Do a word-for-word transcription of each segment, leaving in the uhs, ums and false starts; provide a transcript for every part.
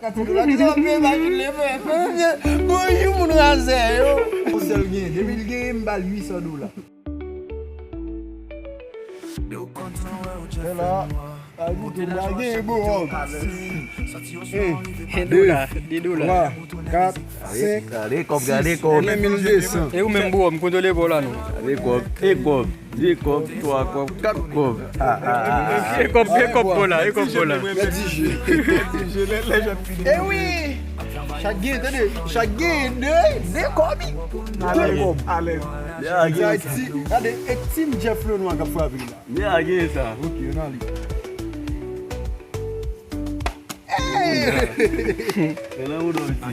Kato la, ki sa w ap fè, ba, ki leve, fè, fè, bon, yon moun razè, yo. Yon sèl gen, depi l gen, m ba l uit san dola. Fè la, ajoute, m pa gen bon wòb. Ey, de dola, de dola. Twa, kat, senk, sis, sis, mil de san. E ou menm, bon wòb, m kontwole pa w la, non. Gade kòb, e kòb. De kòb, twa kòb, kat kòb. Ah, ah, ah, ah. E kòb, e kòb pou la, e kòb pou la. Mèt di je. Mèt di je, lè, lè jan fini. E wi! Chak gen, tande, chak gen de, de kòb. De kòb. Alèz. Gade, e Team Jeff Lenoir k ap frape la. Nèg gen sa. Ok, ann ale. Hey! Fè nan ou dòm ti.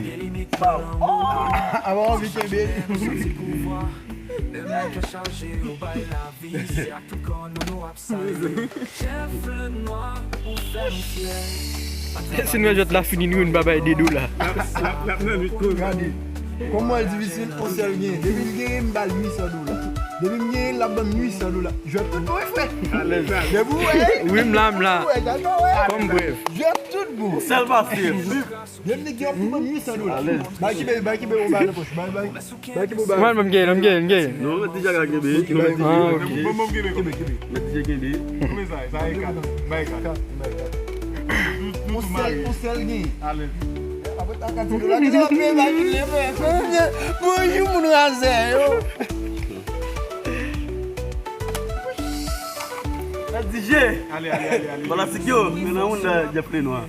Avan w anvi kenbe. Si nou jwèt la fini, nou youn pa bay de dola. Gade, kòman l difisil, yon sèl gen. Depi l gen, m ba l uit san dola. Depi m gen, l ap ban m uit san dola. Jwèt tout bon, wi, frè. Depi w wè. Wi, m la, m la. Depi w wè, gade, wè. Kòm brèf. Jwèt tout bon. Sèl pase. Depi m gen, pou ban m uit san dola. Alèz. Bay kibe, bay kibe, ou bay nan pòch. Bay, bay. Bay kibe, ou bay. Mwen, mwen, m gen, m gen, m gen. Non, mèt di je ka kenbe. Mèt di je kenbe. Mèt di je kenbe. Konbyen sa, sa e kat. Bay kat. Yon sèl, yon sèl gen. Alèz. Apre sa, kat dola. Ki sa w ap fè, bay, ki leve, fè, fè, bon, yon moun razè, yo. Mèt di je. Ale, ale, ale, ale. Fanatik yo, men nan moun nan Jeff Lenoir.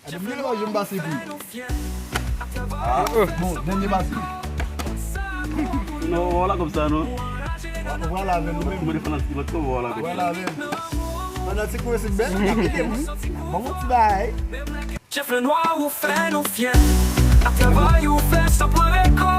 Jeff Lenoir, je m pase pou. Ah, bon, dènye pase. Non, wè la kòb sa, non. Wè la avè nou menm. Mwen fanatik, mwen wè la kòb sa. Wè la avè m. Fanatik mwen se bèl, n ap ede m. Bon, ti bay. Jeff Lenoir, ou fè nou fyè. Atravè ou fè sa pran rekò.